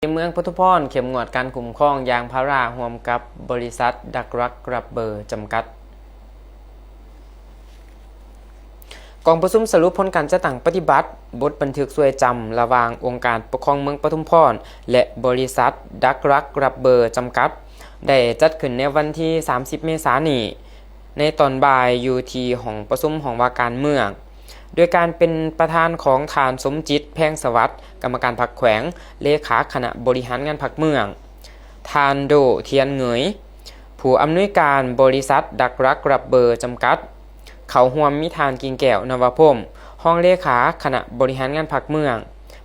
ເມືອງປະທຸມພອນເຂັ້ມງວດການຄຸ້ມຄອງຢາງພາລາຮ່ວມກັບບໍລິສັດດັກຣັກຣັບເບີຈຳກັດ. ກອງປະຊຸມສະຫຼຸບຜົນການຈັດຕັ້ງປະຕິບັດບົດບັນທຶກຊ່ວຍຈຳລະຫວ່າງອົງການປົກຄອງເມືອງປະທຸມພອນ ແລະ ບໍລິສັດດັກຣັກຣັບເບີຈຳກັດ ໄດ້ຈັດຂຶ້ນໃນວັນທີສາມສິບ ເມສານີ້ ໃນຕອນບ່າຍຢູ່ທີ່ຫ້ອງປະຊຸມຫ້ອງວ່າການເມືອງ ໂດຍການເປັນປະທານຂອງທ່ານ ສົມຈິດ ແພງສະຫວັດ ກຳມະການພັກແຂວງ, ເລຂາຄະນະບໍລິຫານງານພັກເມືອງ, ທ່ານ ໂດ ທຽນເຫງີຍ ຜູ້ອຳນວຍການບໍລິສັດດັກຣັກຣັບເບີຈຳກັດ. ເຂົ້າຮ່ວມມີທ່ານ ກິ່ງແກ້ວ ນະວະພົມ ຮອງເລຂາຄະນະບໍລິຫານງານພັກເມືອງ,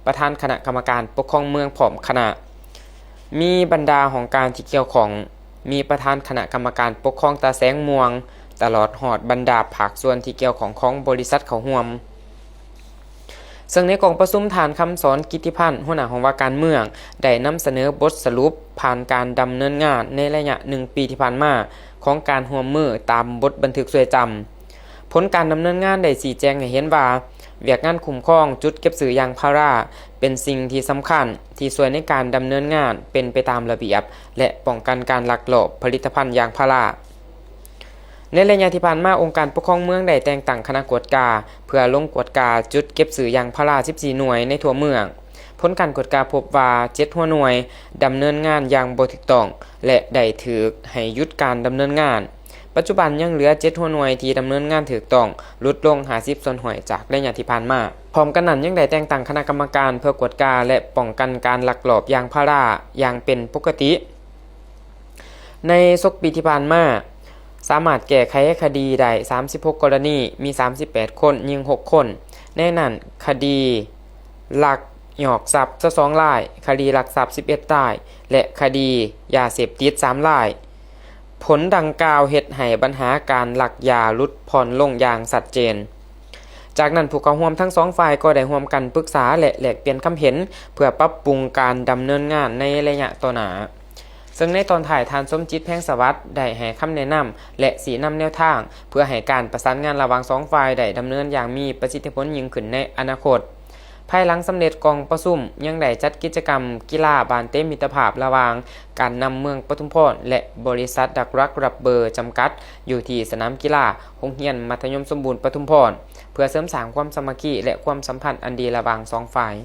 ປະທານຄະນະກຳມະການປົກຄອງເມືອງພ້ອມຄະນະ, ມີບັນດາຫ້ອງການທີ່ກ່ຽວຂ້ອງ, ມີປະທານຄະນະກຳມະການປົກຄອງຕາແສງມ່ວງ, ຕະຫຼອດຮອດບັນດາພາກສ່ວນທີ່ກ່ຽວຂ້ອງຂອງບໍລິສັດເຂົ້າຮ່ວມ. ເຊິ່ງໃນກອງປະຊຸມ ທ່ານ ຄຳສອນ ກິດຕິພັນ ຫົວໜ້າຫ້ອງວ່າການເມືອງ ໄດ້ນຳສະເໜີບົດສະຫຼຸບຜ່ານການດຳເນີນງານໃນໄລຍະໜຶ່ງປີທີ່ຜ່ານມາຂອງການຮ່ວມມືຕາມບົດບັນທຶກຊ່ວຍຈຳ. ຜົນການດຳເນີນງານໄດ້ຊີ້ແຈງໃຫ້ເຫັນວ່າ ວຽກງານຄຸ້ມຄອງຈຸດເກັບຊື້ຢາງພາລາ ເປັນສິ່ງທີ່ສຳຄັນທີ່ຊ່ວຍໃນການດຳເນີນງານເປັນໄປຕາມລະບຽບ ແລະ ປ້ອງກັນການລັກລອບຜະລິດຕະພັນຢາງພາລາ. ໃນໄລຍະທີ່ຜ່ານມາ, ອົງການປົກຄອງເມືອງໄດ້ແຕ່ງຕັ້ງຄະນະກວດກາ ເພື່ອລົງກວດກາຈຸດເກັບຊື້ຢາງພາລາສິບສີ່ໜ່ວຍໃນທົ່ວເມືອງ. ຜົນການກວດກາພົບວ່າ ເຈັດຫົວໜ່ວຍດຳເນີນງານຢ່າງບໍ່ຖືກຕ້ອງ ແລະ ໄດ້ຖືກໃຫ້ຢຸດການດຳເນີນງານ. ປັດຈຸບັນຍັງເຫຼືອເຈັດຫົວໜ່ວຍທີ່ດຳເນີນງານຖືກຕ້ອງ, ຫຼຸດລົງຫ້າສິບສ່ວນຮ້ອຍຈາກໄລຍະທີ່ຜ່ານມາ. ພ້ອມກັນນັ້ນ, ຍັງໄດ້ແຕ່ງຕັ້ງຄະນະກຳມະການເພື່ອກວດກາ ແລະ ປ້ອງກັນການລັກລອບຢາງພາລາຢ່າງເປັນປົກກະຕິ. ໃນສົກປີທີ່ຜ່ານມາ, ສາມາດແກ້ໄຂຄະດີໄດ້ສາມສິບຫົກກໍລະນີ, ມີສາມສິບແປດຄົນ, ຍິງຫົກຄົນ. ໃນນັ້ນ, ຄະດີລັກຍອກຊັບຊາວສອງລາຍ, ຄະດີລັກຊັບສິບເອັດລາຍ ແລະ ຄະດີຢາເສບຕິດສາມລາຍ. ຜົນດັ່ງກ່າວເຮັດໃຫ້ບັນຫາການລັກຢາຫຼຸດຜ່ອນລົງຢ່າງຊັດເຈນ. ຈາກນັ້ນ, ຜູ້ເຂົ້າຮ່ວມທັງສອງຝ່າຍກໍໄດ້ຮ່ວມກັນປຶກສາ ແລະ ແລກປ່ຽນຄຳເຫັນ ເພື່ອປັບປຸງການດຳເນີນງານໃນໄລຍະຕໍ່ໜ້າ. ເຊິ່ງໃນຕອນທ້າຍ, ທ່ານ ສົມຈິດ ແພງສະຫວັດ ໄດ້ໃຫ້ຄຳແນະນຳ ແລະ ຊີ້ນຳແນວທາງ ເພື່ອໃຫ້ການປະສານງານລະຫວ່າງສອງຝ່າຍໄດ້ດຳເນີນຢ່າງມີປະສິດທິຜົນຍິ່ງຂຶ້ນໃນອະນາຄົດ. ພາຍຫຼັງສຳເລັດກອງປະຊຸມ, ຍັງໄດ້ຈັດກິດຈະກຳກິລາບານເຕະມິດຕະພາບລະຫວ່າງການນຳເມືອງປະທຸມພອນ ແລະ ບໍລິສັດດັກຣັກຣັບເບີຈຳກັດ ຢູ່ທີ່ສະໜາມກິລາໂຮງຮຽນມັດທະຍົມສົມບູນປະທຸມພອນ ເພື່ອເສີມສ້າງຄວາມສາມັກຄີ ແລະ ຄວາມສຳພັນອັນດີລະຫວ່າງສອງຝ່າຍ.